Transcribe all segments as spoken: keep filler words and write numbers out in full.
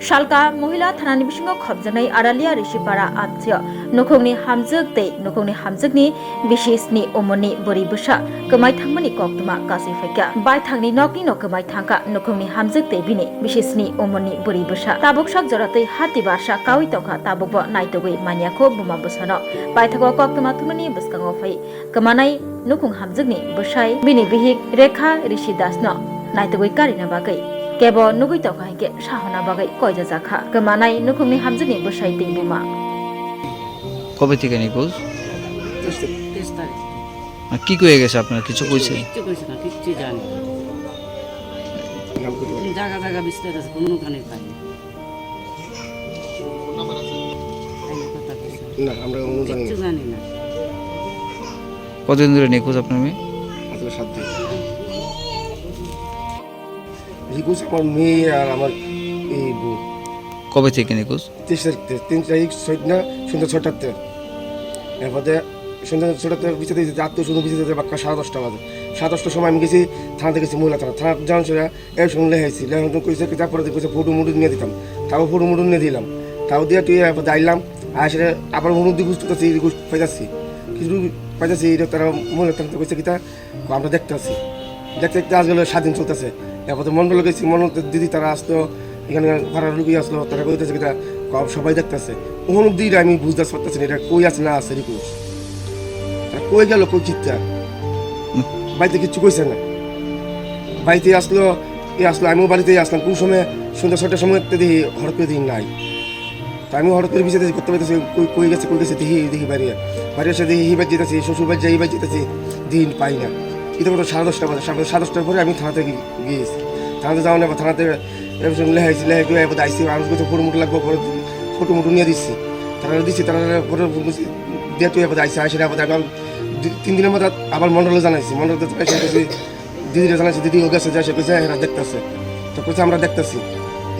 Salka mohila thanani bisingo khopjaknai Aralia Rishipara amchio nukhungni hamjwk tei nukhungni hamjwkni bisi sni umorni bwrwi bwsa kwmai thangmani koktwma kasui phaikha. Baithangni nokni no kwmai thangkha nukhungni hamjwk tei bini bisi sni umorni bwrwi bwsa. Tabuk sak jora twi hati barsa kaui tongkha, tabukbo naitugwi manyakho buma bwsano. Paithago koktwma thumnani bwskango phai kwmanai nukhung hamjwkni bwsai bini bihik Rekha Rishi Dasno naitugwi karina bagwi kebo nugwi tongkha hinkhe sahona bagwi koijajakha. Kwmanai nukhungni hamjwkni bwsai tei buma. কবে থেকে নিখোঁজ? তেইশ তারিখ। আর কি কয়ে গেছে আপনার? কিছু কইছে? কিচ্ছু কইছে না, কিচ্ছু জানি না। জায়গা জায়গা বিস্তার আছে, কোনো কানে পাইনি। না, আমরা কোনো জানি না। কিচ্ছু জানি না। কতদিন ধরে নিখোঁজ আপনার মেয়ে? আসলে সাত দিন। নিখোঁজ আমার মেয়ে আর আমার এই বউ। কবে থেকে নিখোঁজ? তেইশ তারিখ থেকে, তিন তারিখ ছয় না, সন্ধ্যা ছটার থেকে। এরপরে সন্ধ্যা ছটার থেকে বিচার দিয়েছে, আত্মীয় স্বজন বিচার দিতে বাক্কা সাড়ে দশটা বাজে। সাড়ে দশটার সময় আমি গেছি থানাতে, গেছি মহিলা থানা। থানা যাওয়ার সময় এই সঙ্গে লেখাইছি, লেখানোর জন্য কইছে, তারপরে কইছে ফটো মুটো নিয়ে দিতাম। তাও ফটো মুটো নিয়ে দিলাম। তাও দিয়ে তুই এরপরে আইলাম, আসলে আবার অনুদি গুছ করতেছি, গুছ পাইতাছি। কিছু পাইতাছি, এটা তারা মহিলা থানাতে কইছে কিতা, আমরা দেখতেছি। দেখতে দেখতে আজকাল সাত দিন চলতেছে। এরপরে মন্ডল গেছি, মন্ডল দিদি তারা আসতো, এখানে ভাড়া রুগী আসলো, তারা কইতেছে কিতা, কম সবাই দেখতেছে। ওখান অব্দি এটা আমি বুঝতে পারতেছি না, এটা কই আছে না আছে রিকোয়েস্ট। তারা কই গেল, কই চিৎকার? বাড়িতে কিচ্ছু কইছে না। বাড়িতে আসলো, এ আসলো, আমিও বাড়িতেই আসলাম। কোন সময় সন্ধ্যা ছয়টার সময় দেখি হঠাৎ করে দেখি নাই। তো আমি হঠাৎ করে বিচার করতে পারতেছি, কই, কই গেছে, কই গেছে, দেখি, দেখি বাইরে। বাইরে এসে দেখি, হিবার যেতেছি, শ্বশুর বাড়ি যাই, হিবার যেতেছি, দিন পাই না। এটা কত সাড়ে দশটা বাজে, সাড়ে সাড়ে দশটার পরে আমি থানাতে গি-, গিয়েছি। থানাতে যাওয়া নেই, থানাতে এবার সঙ্গে লেখাইছি, লেখাই করে এবার আইসি, আমি কিছু ফটো মুটো লাগবো, ফটো, ফটো মুটো নিয়ে দিচ্ছি। তারা দিচ্ছি, তারা ফটো দিয়ে তুই এবার আইসি, আসে না, এবার আমি দুই, তিন দিনের মধ্যে আবার মন্ডলে জানাইছি, মন্ডলে জানাইছি, দিদিরে জানাইছি, দিদি ও গেছে, যাইছে, কইছে, "এরা দেখতাছে।" তো কইছে, "আমরা দেখতাছি।"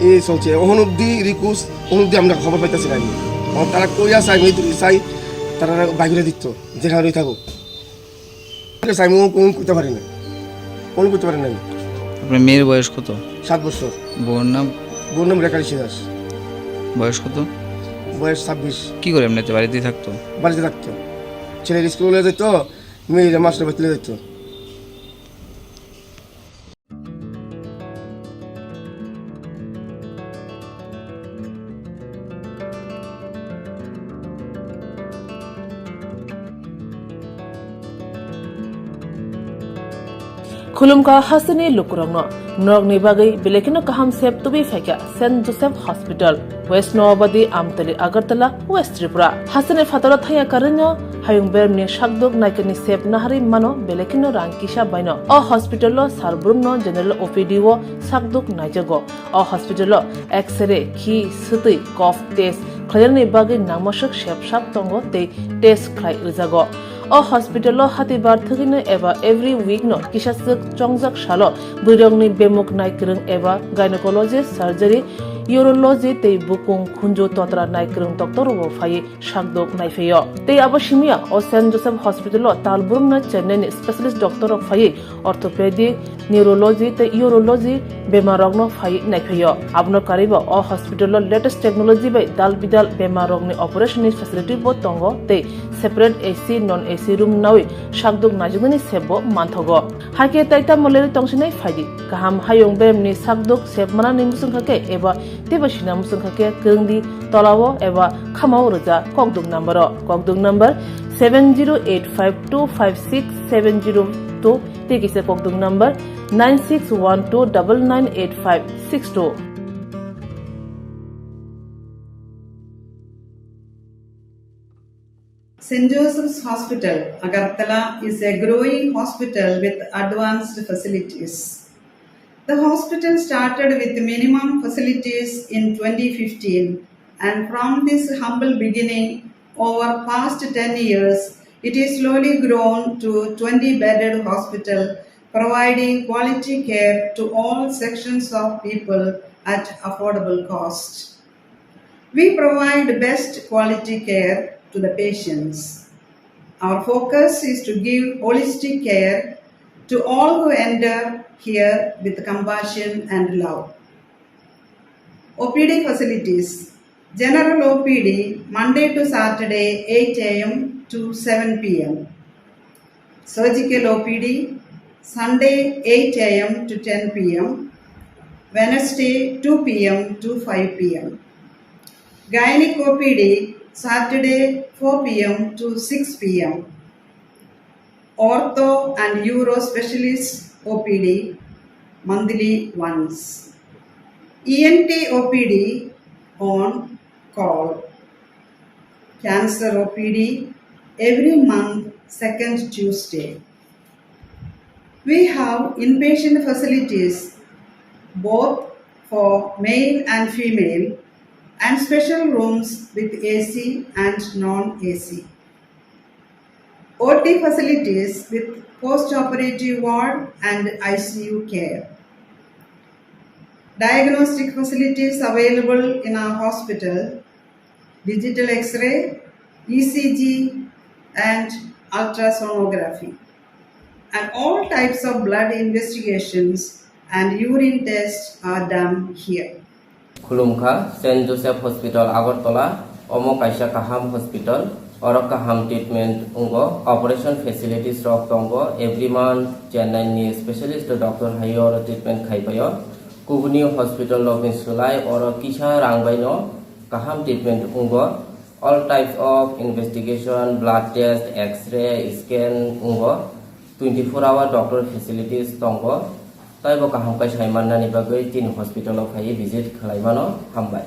এই চলছে, ওখান অব্দি রিকোয়েস্ট, ওখান অব্দি আমরা খবর পাইতাছি না আমি। এখন তারা কই আছে, আমি এই দূরে চাই, তারা বাইরে দিত, যেখানে থাকুক। ঠিক আছে, আমি ও-, ওখান করতে পারি না, ওখান করতে পারি না আমি। আপনার মেয়ের বয়স কত? সাত বছর। বউর নাম? বউর নাম রেখা ঋষি দাস। বয়স কত? বয়স ছাব্বিশ। কি করে এমনিতে বাড়িতেই থাকতো? বাড়িতে থাকতো। ছেলের স্কুলে যেত, মেয়ের মাস্টার বাড়িতে যেত। Khulumkha hasteni lukurokno, norokni bagwi belai kheno kaham sep tubui phaikha Saint Joseph Hospital, West Noabadi, Amtali, Agartala, West Tripura. Hasteni phataro thangya karwino hayung beremni sakduk naikani sep naharwi mano belai kheno rang kisa baino. O hospital-o sal brumno general O P D-o sakduk naijago. O hospital-o X-ray, khi, swtwi, cough test khlainani bagwi nangmaswk sep sak tongo tei test khlai rwjago. O hospital-o hatibar thwgwino eba every week-no kisaswk chongjak salo bwrwirokni bemuk naikwrwng eba gynecologist surgery, urology tei bukung khunju totra naikwrwng doctor-rokbo phaiwi sakdok naiphaio. Tei abo simiya o Saint Joseph Hospital-o tal brumno Chennai-ni specialist doctor-rok phaiwi orthopedic, neurology tei urology bemarrokno phaiwi naiphaio. Abono karwibo o hospital-o latest technology bai dal bidal bemarrokni operation-ni facility-bo tongo tei separate A C, non A C room nawi sakdok naijaknani sepbo manthogo. Hakhe tai tamo lerwi tongsinai phaidi. Kaham hayung beremni sakdok sep manani mwswngkha khe eba teibo sina mwswngkha khe kwrwngdi tolao eba khamao rwja kokduk number-o. Kokduk number seven zero eight five two five six seven zero two tei kisa kokduk number nine six one two double nine eight five six two. Saint Joseph's Hospital, Agartala is a growing hospital with advanced facilities. The hospital started with minimum facilities in twenty fifteen, and from this humble beginning, over past ten years, it is slowly grown to twenty bedded hospital, providing quality care to all sections of people at affordable cost. We provide best quality care to the patients. Our focus is to give holistic care to all who enter here with compassion and love. O P D facilities. General O P D, Monday to Saturday, eight a m to seven p m. Surgical O P D, Sunday, eight a m to ten p m. Wednesday, two p m to five p m. Gynec O P D, Saturday, four p m to six p m. Ortho and Uro Specialist O P D, monthly once. E N T O P D on call. Cancer O P D every month, second Tuesday. We have inpatient facilities both for male and female and special rooms with A C and non A C. O T facilities with post-operative ward and I C U care. Diagnostic facilities available in our hospital, digital X-ray, E C G, and ultrasonography. And all types of blood investigations and urine tests are done here. Khulumkha, Saint Joseph Hospital, Agartala. Omo kaisa kaham hospital. Oro kaham treatment wngo. Operation facilities rok tongo. Every month Chennai ni specialist doctor hai oro treatment khai paio. Kubuni hospital rok ni sulai oro kisa rang bai no kaham treatment wngo. All types of investigation, blood test, X-ray, scan wngo. Twenty four hour doctor facilities tongo. Taibo kaham kai sai mannani bagwi chini hospital o phaiwi visit khlai mano. Hambai.